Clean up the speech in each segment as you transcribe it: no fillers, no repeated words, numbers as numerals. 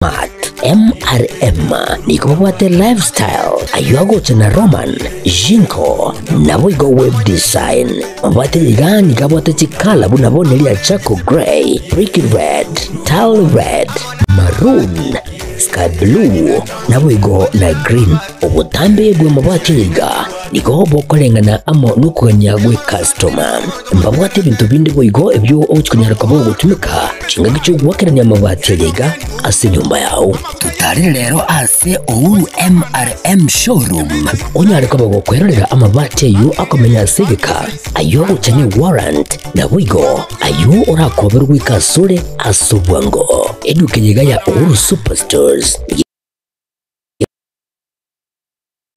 Mart, MRM, nigo babwate Lifestyle, ayio agocha na Roman, Jinko, naboigo Web Design. Mabwate iga nigo abwate chikala buna bono eria Charcoal Grey, Brick Red, Tile Red, Maroon, Sky Blue, naboigo na Green. Obotambe bw'amabati iga nigo bokoreng'ana amo nokogania gw'ekastoma. Mbabwate ebinto binde boigo ebio ogochia konyara koba ogotumeka chingaki chi'ogoakerania amabati aya iga ase enyomba yao. Totarere rero ase Uhuru MRM Showroom onyare koba gokwerorera amabati ayio akomenya ase egeka, ayio ogocha ne warrant, naboigo ayio orakoberwe goika asore ase obwango. Eduka eye iga ya Uhuru Superstores.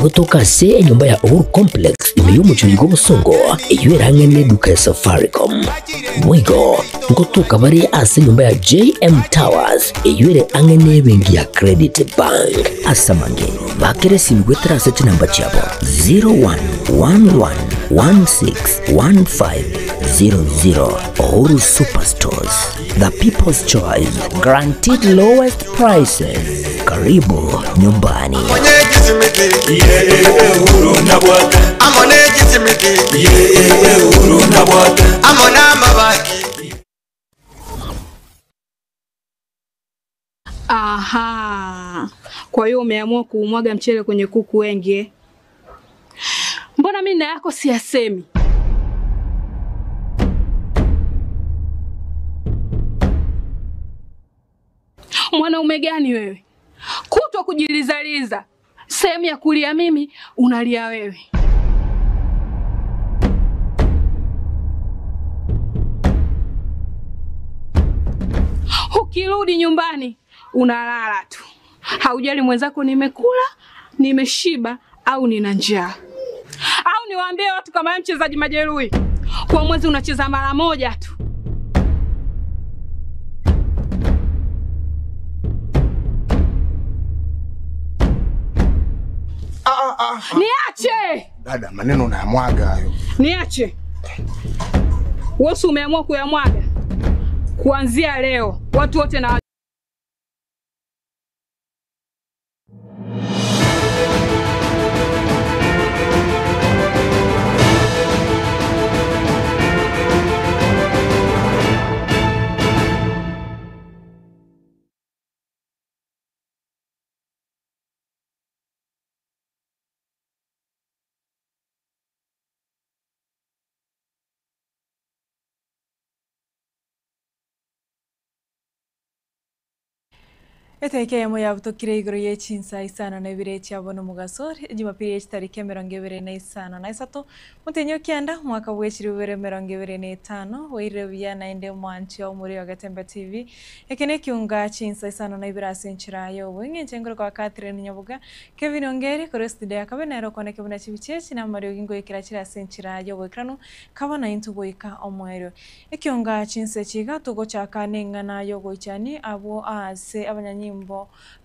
Gotoka ase enyomba ya Uhuru Complex ime y'omochie oyo bw'obosongo eyio ere ang'e n'eduka ya Safaricom. Boigo ngotoka bare ase enyomba ya JM Towers eyio ere ang'e n'ebenki ya Credit Bank. Ase amange, bakera esimi goetera ase chinamba chiabo 0111161500. Uhuru Superstores, the people's choice, guaranteed lowest prices. Karibu nyumbani. Aha. Kwa hiyo umeamua kuumwaga mchele kwenye kuku wengi eh? Mbona mimi na yako siyasemi? Mwanaume gani wewe? Kutwa kujilizaliza, sehemu ya kulia mimi unalia wewe. Ukirudi nyumbani unalala tu, haujali mwenzako nimekula, nimeshiba au nina njaa. Au niwaambie watu kama wewe mchezaji majeruhi, kwa mwezi unacheza mara moja tu. Niache, Dada, maneno unayamwaga hayo. niache. Wewe si umeamua kuyamwaga? Kuanzia leo watu wote na Etaika eyemo yabutokire igoro ye chinsa isano na ibere chiabo nomogaso, Jumapili ye chitariki emerongo ebere na isano na isato, omotienyi o kianda, omwaka bwe chilifu ibere emerongo ebere na etano, bwairire buya naende omwanchi omoriri o Getembe TV. Eke nekiunga chinsa isano na ibere ase enchera y'oboing'encho engoro kwa Catherine Nyaboga, Kevin Ongeri korwa estudio ya kabe nere okwaneke buna chibicha echi na amariogi ngoikera chire ase enchera y'oboikeranu kaba naintwe goika omoerio. Ekionga chinsa echi iga togochaka neng'ana y'ogoichania abwo aase abanyanyimbo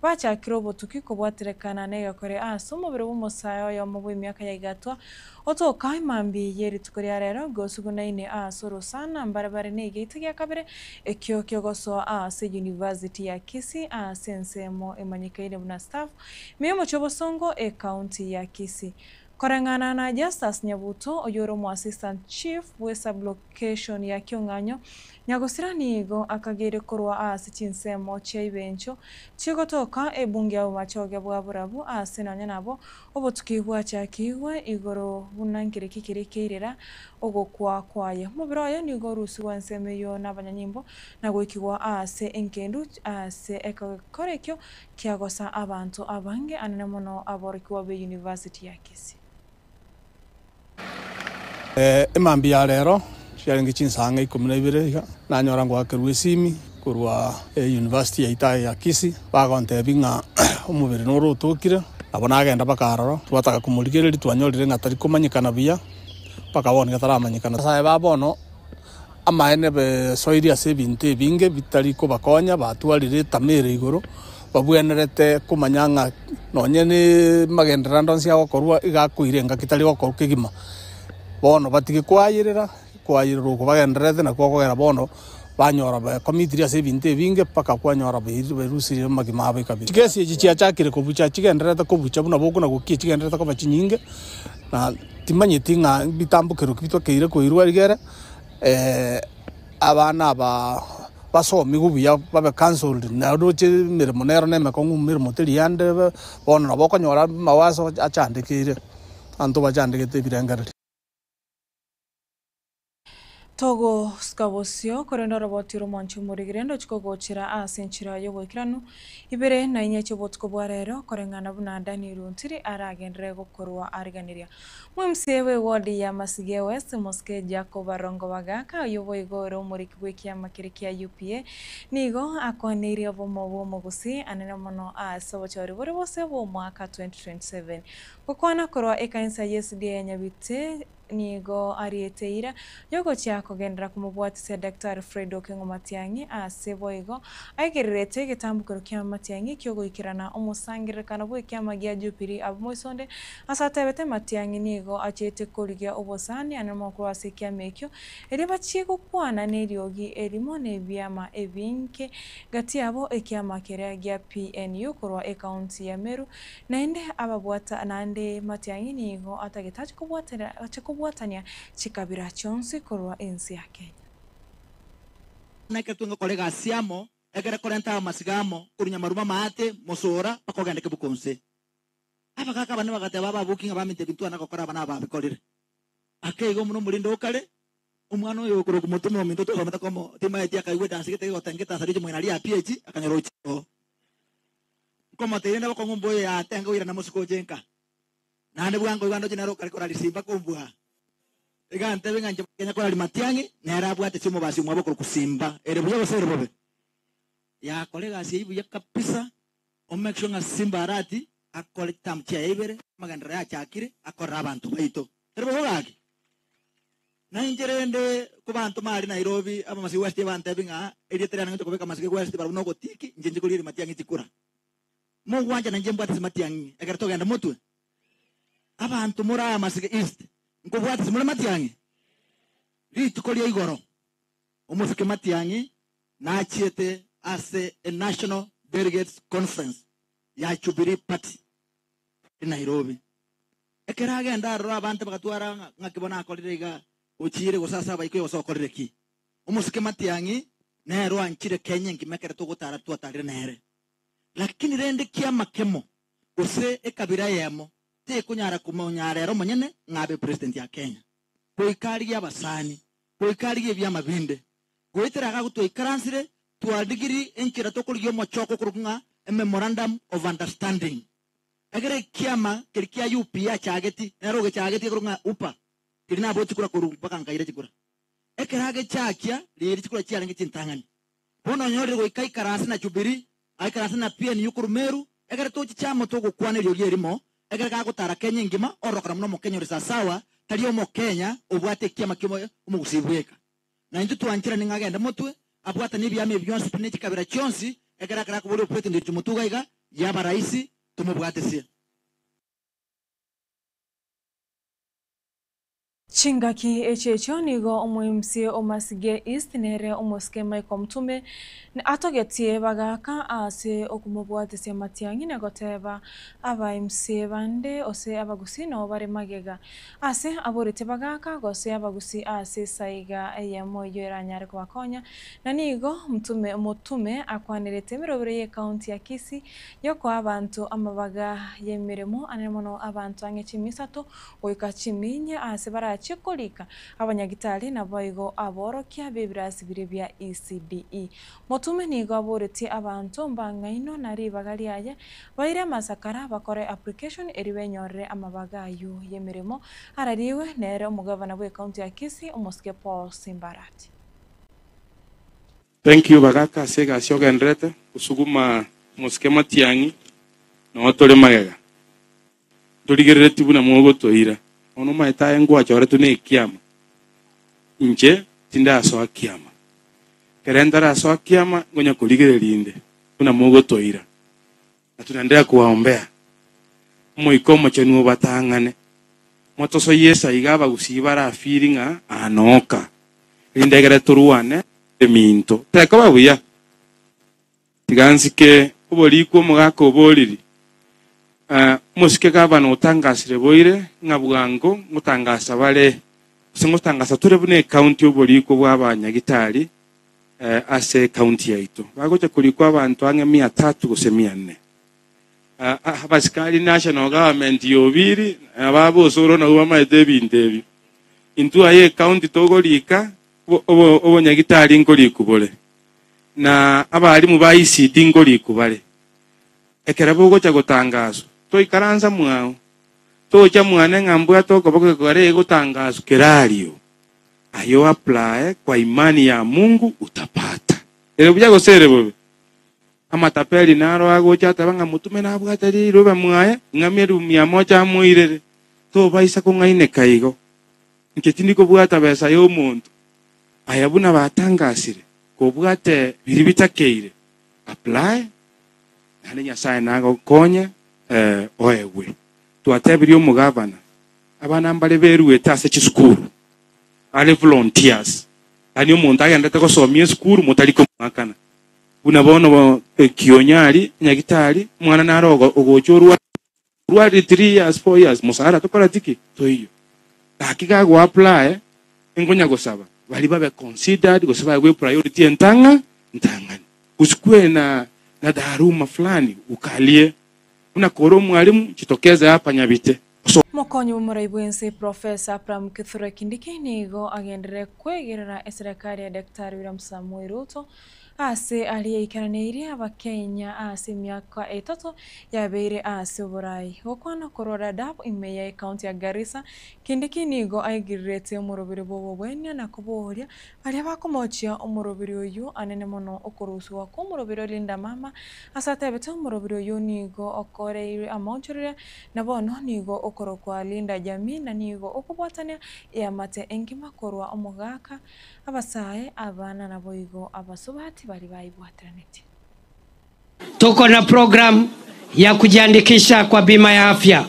bachakire obotuki kobwaterekana negekore ase omobere bw'omosae oyomo bw'emiaka ya igatwa otoka imambia ye rituko ria rero gosugunaine aase orosana mbare bare negeita gia kabere ekio kiogosoa aase University ya Kisii aase ensemo emanyekaine buna Staff ime y'omochie obosongo ecounty ya Kisii. Koreng'ana na Justus Nyabuto, oyore omoassistant chief bwe sub-location ya Kiong'anyo, Nyagosira nigo akageire korwa ase chinsemo chia ibencho chigotoka ebunge ya bomachoge bwa borabu ase nonya nabo obotuki bwachakigwe igoro buna nkereki keria keirera ogokwa kwaye. Omobere oye nigo orusigwe ensemo eyio nabanyanyimbo na goikigwa aase engendu ase egekoro ekio kiagosa abanto abange anene mono aborokigwa be University ya Kisii. Emambia ya rero chiarenge chinsa ang'e ikomi na ibere iga, nanyora ngoakerwa esimi korwa eyunivasiti yaito aye ya Kisii, bagontebia ng'a omobere noro otokire, nabo nagenda mpaka aroro, twataka komorigereria twanyorire ng'a tari komanyekana buya, mpaka bono iga taramanyekana. Nyasae ba bono Amaene besoirie ase ebinto ebinge bitari kobakonya, batwarire etama ere igoro, babwenerete komanya ng'a nonye namagenderero ande onsi agokorwa iga akoira engaki tari gokorwa kegima. Bono batige koayerera, koayerera oko bagendererete nakwo okogera bono Banyora bekomitiri ase ebinto ebinge mpaka kwanyora berusirie amagima abo ekabira. Chikesi echi chiachakire kobucha chigendererete kobucha buna bokona gokia chigendererete koba chinyinge, na timanyeti ng'a bitambokero ki bitokeire koirwa rigere abana aba basomigwe buya babe counselled naroche emeremo nero na emekong'u emeremo teri ande bono nabo okonyora amawaso achandekeire abanto bachandegete ebirengererio. Togosuka bosio, korende oroboti rw'omwanchi omorigire ndochie kogochera ase enchera y'oboikeranu. Ibere na inye chi'obotuko bwa rero, koreng'ana buna Daniel Ontiri aragenderere gokorwa ariganiria. Omomca bw'eward ya Masige West, Omosike Jacob Arongo Bagaka, oyio boigo ore omoriki bw'ekiama keria kia UPA, nigo akwaneirie obomo bw'omogusii anene mono ase obochori bore bosio bw'omwaka 2027. Gokwana korwa ekanisa y'SDA ya Nyabite, Nigo ariete eira y'ogochia kogenderera komobwatisia Daktari Fred Okengo Matiang'i ase boigo aigererete egetambokero kia Matiang'i ki'ogoikerana omosangererekano bw'ekiama gia Jubilee abwo moisonde ase atebete Matiang'i nigo achiete korigia obosani ane nomokorwa ase ekiama ekio erio bachie gokwana neriogi erimo nebiama ebinge gati yabo ekiama keria gia PNU korwa ekaunti ya Meru Naende ababwata, naende Matiang'i nigo atagete ache kobwatera ache kobwatania chikabira chionsi korwa ense ya Kenya. Buna ekero twengokora egasi amo, ekere korenta amasiga amo, korwa nyamaruma amaate, mosora, mpaka ogende kebuko nse. Abagaka abane bagateba ababuki ng'a baminto ebinto twana gokora aba nababikorire. Ake igo buna omorinde okare, omwana oyo okorokwa motome ominto twasomete komo, timaeti akaigwa edansi gete gegotenga etansa riacha omong'ina aria apiachi, akanyora ochia oo. Nkomoteebia rende bokong'u mboyo yatenga goirana mosiko oche nka. Naende bwango igo andoche nere okare korari simba kombua. Iga antebie ng'a inche kenya korari matiang'i, nere abwate ase omobasi omwabo okorokwa simba. Ere buya gose ere bobe? Yakora egasi eyio buya kabisa, o make sure ng'a simba arati akore chitamu chiaye ibere, amagenderero yachakire, akorere abanto baito. Tari bobe gaki? Nainche rende kobantoma aria Nairobi, Abamasige West ebantebie ng'a erieta riane ngocha kobeka Masige West barabwo nogotiki, inche inche korigereria matiang'i chikura. Mogwancha nainche mbwate ase matiang'i ekero togenda motwe? Abanto more aa Masige East, nkobwate ase more matiang'i? Rituko ria igoro, omosike matiang'i nachiete ase e National Delegates Conference ya Jubilee Party e Nairobi. Ekero agenda aroro abanto bagatwara ng'a ng'aki bono akorire iga, ochiire gose ase abaikoyo gose okorire ki. Omosike matiang'i nere oanchire Kenya engima ekero togotara twatarire nere. Lakini rende kiamakemo gose ekabira eyemo tekonyara komonyara ere omonyene ng'a abe president ya Kenya. Goika arigie abasani, goika arigie ebiama binde. Goetera iga agwo twaikaransire twarigiri enchera tokorigia omochoko okorokwa ng'a ememorandum of understanding. Ekero ekiama keria kia UPA achageti, nere ogechageti ekorokwa ng'a UPA, keria naboe chikura korwa mpaka nkaira chikura. Ekero agechakia, riria chikura chiarenge chintang'ani. Bono onyorire goika aikaranse na Jubilee, aikaranse na PNU korwa Meru, ekero tochiche amo togokwana eriogi erimo, ekero gagotara Kenya engima, ororokana buna Omokenya ore sasawa, tari Omokenya obwate ekiama kia omogusii bweka. Na intwe twancherane ng'a agende motwe, abwatanie ebiama ebi bionsi pi ne chikabira chionsi, ekero akare akoboria opresident oche motuga iga, yaba raisi, tomobwatesie. Chingaki echi echio nigo omoMCA o Masige East nere omosike Michael Mtume atogetie bagaaka ase okomobwatesia Matiang'i na goteba aba MCA bande ose abagusii nabo bare magega Ase aboreti bagaaka gose abagusi ase esaiga eyemo eyio eranyare kobakonya, na nigo mtume motume akwanerete emerobero y'ecounty ya Kisii y'okoa abanto amabaga y'emeremo anene mono abanto ang'e chimi isato goika chimi inye ase barachie korika abanyagitari naboigo aborokia b'ebirasi biria bia ECDE. Motume nigo aboretie abanto mbang'ainwa na ribaga riaye Baire amasakara bakore application erio benyorere amabaga ayio y'emeremo arariwe nere omogavana bw'ecounty ya Kisii omosike Paul Simbarati. Thank you bagaka ase egasi ogenderete gosuguma omosike Matiang'i noo tore magega ntorigerereti buna mogotoira bono omanyete aye ngwachoretwe na ekiama inche tindasoa kiama ekere ntarasoa kiama ngonya korigereria inde buna mogotoira na tunaendelea kuwaombea Omoika Omochenu obatang'ane motosoyie esaiga abagusii barafeel ng'a aa nooka erinde egere torwane. Eminto tekoba buya. Tiga nsike oborikwa omogaka oboriri. Omosike gavana otangasire boire ng'a bwango ngotangasa bare gose ngotangasa tore buna ecounty oborikwa bwa abanyagitari ase ecounty yaito. Bagocha korikwa abanto ang'e mia tatu gose mia nne. Abasikari national government yobiri nabo abosoro nabwo bamaete ebinto ebio. Intwe aye ecounty togorika obonyagitari nkorikwa bore na abarimu ba ECD nkorikwa bare. Ekero bogocha gotangaswa toikaransa mwao tocha mwane ng'a mbwate okoboko kare egotangaswa kerario ayo apply kwa imani ya Mungu utapata. Ere buya gose ere bobe? Amatapeli naro agocha ateba ng'a motume nabwate rirobe mwaye ng'a mieru mia moja amoirere tobaisa kong'aineka igo. Inche tindi kobwata besa y'omonto. Aya buna batangasire kobwate biri bitakeire apply naende Nyasaye nagokonye oegwe. Twatebirie omogavana abana mbare beruete ase chisukuru are volunteers yaani omonto agendete gosomia esukuru motari komoakana buna bono kionyari nyagitari omwana nare ogocha orware orwarire 3 years 4 years mosara tokoreti ki toiyo gaki gago apply nkonya gosaba bari babe considered gose baegwe priority entang'a ntang'ani usikue na na dharuma fulani ukalie buna kore omwalimu jitokeze hapa Nyabite. Mokonyi bw'omorai bw'ense Professor Abraham Kithure Kindiki nigo agenderere kwegerera eserekari ya Daktari William Samoei Ruto ase aria yaikaraneirie Abakenya ase emiaka etato yabeire ase oborai. Gokwana korwa Dadaab ime ya ecounty ya Garissa, Kindiki nigo aigirirete omoroberi bw'obobwenia na koboria baria bakomochia omoroberi oyio anene mono okorusigwa kw'omoroberi o Linda Mama ase atebete omoroberi oyio nigo okoreirwe amaonchoreria na bono nigo okorokwa Linda Jamii na nigo okobwatania eamate engima korwa omogaka, abasae, abana naboigo abasubati baria baibwateranetie. Tuko na program ya kujiandikisha kwa bima ya afya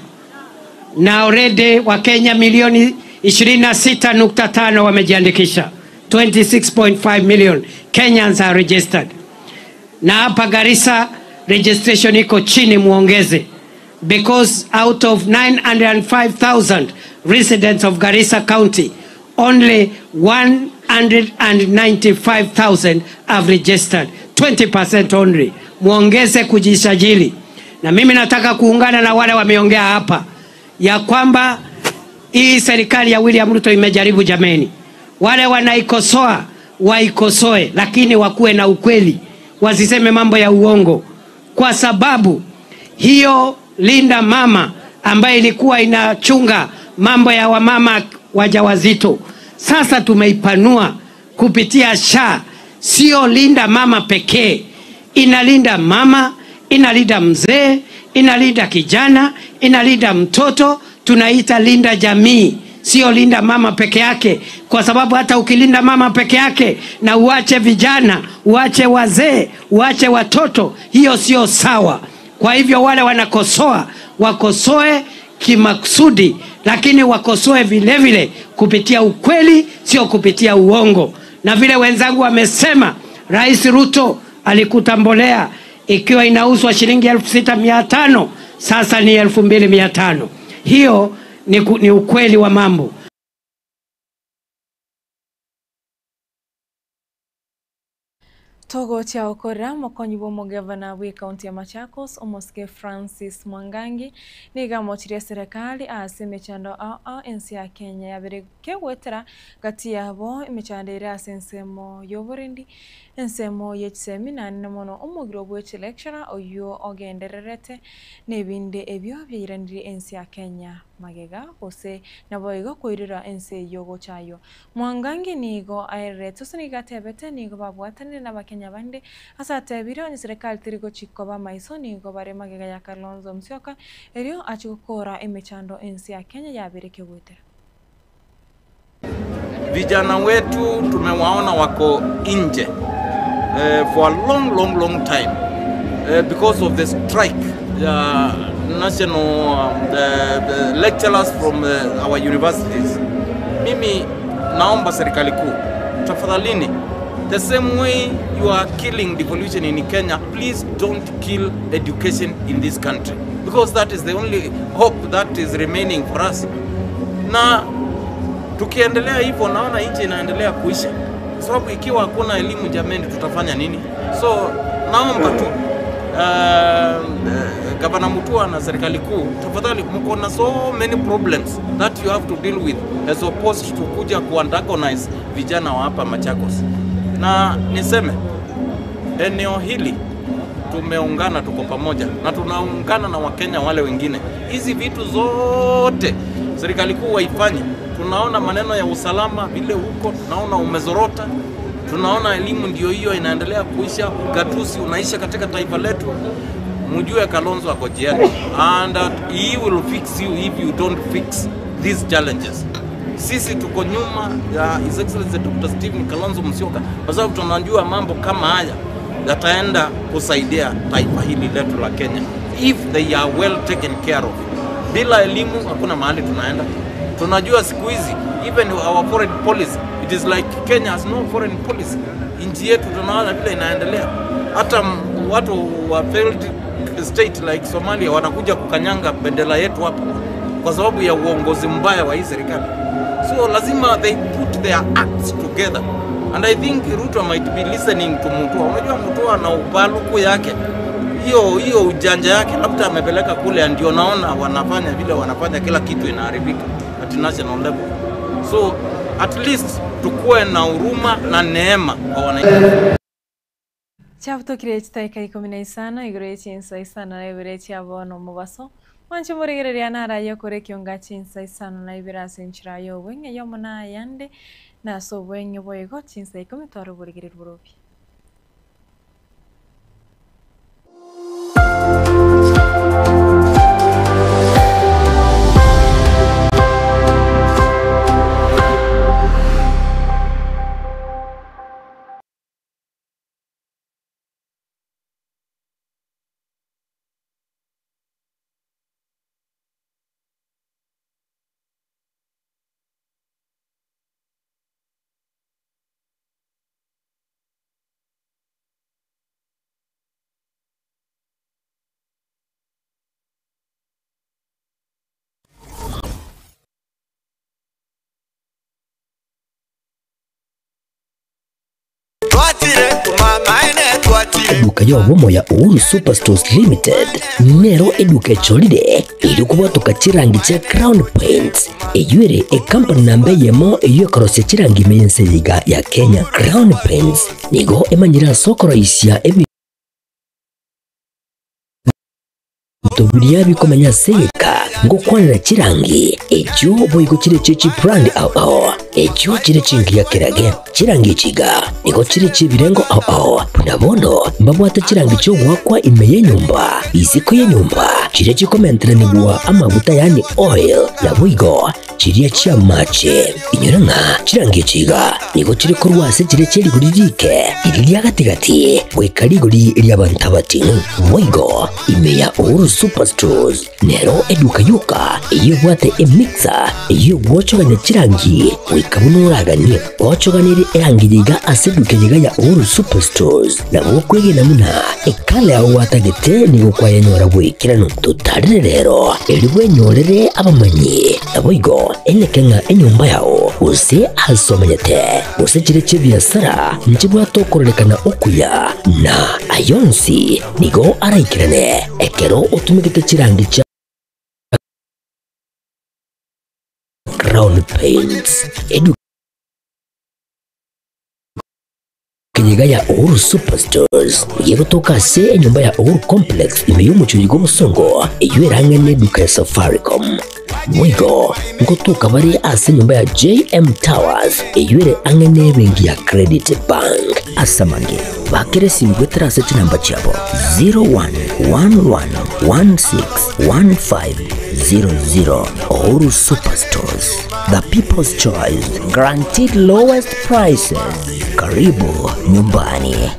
na already Wakenya milioni 26.5 wamejiandikisha, 26.5 million Kenyans are registered. Na hapa Garissa registration iko chini, muongeze, because out of 905,000 residents of Garissa County only 195,000 have registered, 20% only. Muongeze kujisajili. Na mimi nataka kuungana na wale wameongea hapa ya kwamba hii serikali ya William Ruto imejaribu jameni. Wale wanaikosoa waikosoe, lakini wakuwe na ukweli, wasiseme mambo ya uongo, kwa sababu hiyo Linda Mama ambaye ilikuwa inachunga mambo ya wamama wajawazito, sasa tumeipanua kupitia SHA. Sio Linda Mama pekee, inalinda mama, inalinda mzee, inalinda kijana, inalinda mtoto. Tunaita Linda Jamii, sio Linda Mama peke yake, kwa sababu hata ukilinda mama peke yake na uache vijana, uache wazee, uache watoto, hiyo sio sawa. Kwa hivyo wale wanakosoa wakosoe kimakusudi, lakini wakosoe vile vile kupitia ukweli, sio kupitia uongo. Na vile wenzangu wamesema, Rais Ruto alikuta mbolea ikiwa inauzwa shilingi 6,500, sasa ni 2,500. Hiyo ni ukweli wa mambo. Togochia okorera mokonyi bwa omogavana bwa ekaunti ya Machakos omosike Francis Mwangangi niga amochirie serikali ase emechando ao ense ya Kenya yabere kegwetera gati yabo emechando ere ase ensemo ya oborendi ensemo ya chisemi naende mono omogiro bwa echilecturer oyio ogendererete na ebinde ebio biairanirie ense ya Kenya magega gose naboigo koirera ense eyio gochayo. Mwangangi nigo aererete ase nigo atebete nigo babwatanire na abakenya bande ase atebire onye serikali teri gochikoba amaiso nigo bare magega ya Kalonzo Musyoka erio achi gokora emechando ense ya Kenya yabere kegwetera. Vijana wetu tumewaona wako nje for a long long long time because of the strike ya national the lecturers from our universities. Mimi naomba serikali kuu, tafadhalini The same way you are killing devolution in Kenya, please don't kill education in this country because that is the only hope that is remaining for us. Na tukiendelea hivyo, naona nchi inaendelea kuisha, kwa sababu ikiwa hakuna elimu, jameni, tutafanya nini? So naomba tu Gavana Mutua na serikali kuu, tafadhali, mko na so many problems that you have to deal with as opposed to kuja kuantagonize vijana wa hapa Machakos. Na niseme eneo hili tumeungana, tuko pamoja na tunaungana na Wakenya wale wengine. Hizi vitu zote serikali kuu waifanye. Tunaona maneno ya usalama vile huko, tunaona umezorota, tunaona elimu ndio hiyo inaendelea kuisha, ugatuzi unaisha katika taifa letu. Mjue Kalonzo ako jiani and that he will fix you if you don't fix these challenges. Sisi tuko nyuma ya His Excellency Dr. Stephen Kalonzo Musyoka kwa sababu tunajua mambo kama haya yataenda kusaidia taifa hili letu la Kenya if they are well taken care of. Bila elimu hakuna mahali tunaenda. Tunajua siku hizi even our foreign policy, it is like Kenya has no foreign policy. Nchi yetu tunaona vile inaendelea, hata watu wa failed state like Somalia wanakuja kukanyanga bendera yetu hapa kwa sababu ya uongozi mbaya wa hii serikali. So lazima they put their acts together and I think Ruto might be listening to Mutua. Unajua Mutua na ubaluku yake hiyo hiyo ujanja yake labda amepeleka kule, ndio naona wanafanya vile wanafanya, kila kitu inaharibika at national level. So at least tukuwe na huruma na neema kwa wananchi. Chabutokire chitaika 15 igoro ye chinsa 52 chia bono omobaso mwanche morigereria naraye okore ekionga chinsa 52 ase enchera ya obweng'e yomo na ayande na ase obweng'e boigo chinsa 10 tware oborigereria borobi. Eduka y'obumo ya Uhuru Superstores Limited nero eduka echolile iri kubwatuka chirangi cha Crown Paints eyuere ekampani namba eyemo eyo ekorosia chirangi ime yense yiga ya Kenya. Crown Paints nigo emanyire ase okoroisia ebinto biria bikomenya ase eka ngokwanera chirangi ekyo boigo chire chichi brand ao ao ekyo chire chingiya kerage chirangi echiga nigo chire chibirengo ao ao buna bono mbabwate chirangi chiogwakwa ime yenyumba isiko yenyumba chire chikomenteranigwa amaguta yani oil na boigo chiria chia mache inyora ng'a chirangi echiga nigo chire korwa ase chire chierigori rike riri ria gatigati goika rigori ria bantu abating'u boigo ime ya Uhuru Superstores nero eduka yoka eyebwate emixer eyogwochogania chirangi goika buno oraganie ochoganire erangi yiga ase eduka yiga ya Uhuru Superstores nabo okwegena muna ekala yago gwatagete nigo kwayenyora bwikirano totarire rero eri bwenyorere abamanyi nabo igo eneke ng'a enyomba yao gose ase omanyete gose chire chia ebiasara nchibwate okororekana okuya na ayonsi nigo araikirane ekero otumegete chirangi chia Crown Paints edu kinyiga ya Uhuru Superstores yegotoka ase enyumba ya Uhuru Complex ime y'omuchuri gw'obosongo eyo erang'ene eduka ya Safaricom mwigo ngotuka bari ase enyumba ya JM Towers eyo ere ang'ene ebenki ya Credit Bank asamange bakere simu gwetera ase chinamba chiabo 0111161500. Uhuru Superstores, the people's choice, guaranteed lowest prices. Karibu nyumbani.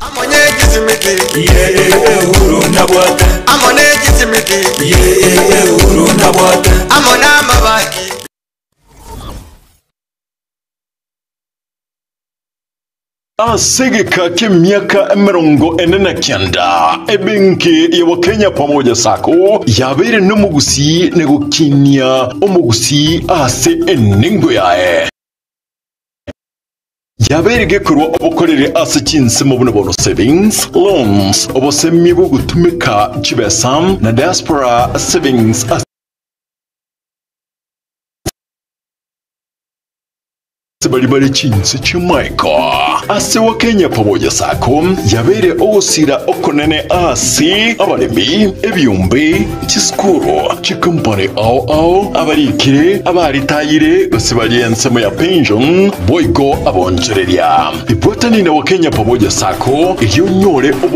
Ase egeka ki'emiaka 49, ebenki ya Wakenya Pamoja Sacco yabeire nomogusii na gokinia omogusii ase enengo yaye. Yabeire gekorwa obokoreri ase chinsemo buna bono savings, loans, obosemi bw'ogotumeka chibesa na diaspora savings ase baria bare chinse chi'amaiko. Ase Wakenya Pamoja Sacco yabeire ogosira okonene ase abaremi, ebiombe, chisukuru, chikompani ao ao, abarikire, abaritayire gose baria ensemo ya pension, boigo abonchoreria. Ibwatani na Wakenya Pamoja Sacco erio onyore obo.